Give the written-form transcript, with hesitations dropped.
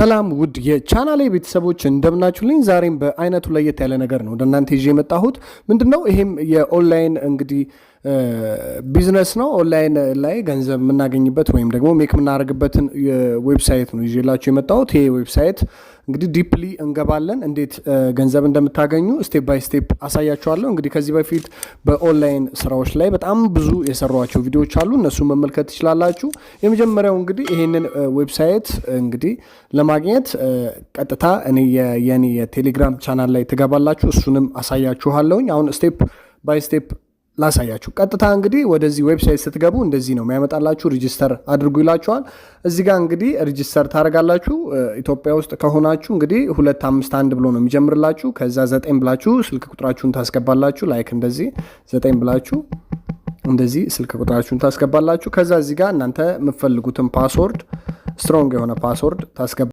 ሰላም ውድ የቻናሌ ቤተሰቦች፣ እንደምናችሁልኝ። ዛሬም በአይነቱ ለየት ያለ ነገር ነው ወደ እናንተ ይዤ የመጣሁት። ምንድን ነው? ይሄም የኦንላይን እንግዲህ ቢዝነስ ነው። ኦንላይን ላይ ገንዘብ የምናገኝበት ወይም ደግሞ make የምናደርግበትን website ነው ይዤላችሁ የመጣሁት። ይሄ website እንግዲህ deeply እንገባለን። እንዴት ገንዘብ እንደምታገኙ step by step አሳያችኋለሁ። እንግዲህ ከዚህ በፊት በኦንላይን ስራዎች ላይ በጣም ብዙ የሰራኋቸው ቪዲዮዎች አሉ። እነሱን መመልከት ትችላላችሁ። የመጀመሪያው እንግዲህ ይሄንን website እንግዲህ ለማግኘት ቀጥታ እኔ የኔ የቴሌግራም ቻናል ላይ ትገባላችሁ። እሱንም አሳያችኋለሁኝ። አሁን step by step ላሳያችሁ። ቀጥታ እንግዲህ ወደዚህ website ስትገቡ እንደዚህ ነው የሚያመጣላችሁ። Register አድርጉ ይላችኋል። እዚህ ጋር እንግዲህ register ታደርጋላችሁ። ኢትዮጵያ ውስጥ ከሆናችሁ እንግዲህ 251 ብሎ ነው የሚጀምርላችሁ። ከዛ 9 ብላችሁ ስልክ ቁጥራችሁን ታስገባላችሁ። Like እንደዚህ 9 ብላችሁ እንደዚህ ስልክ ቁጥራችሁን ታስገባላችሁ። ከዛ እዚህ ጋር እናንተ የምትፈልጉትን password፣ strong የሆነ password ታስገባ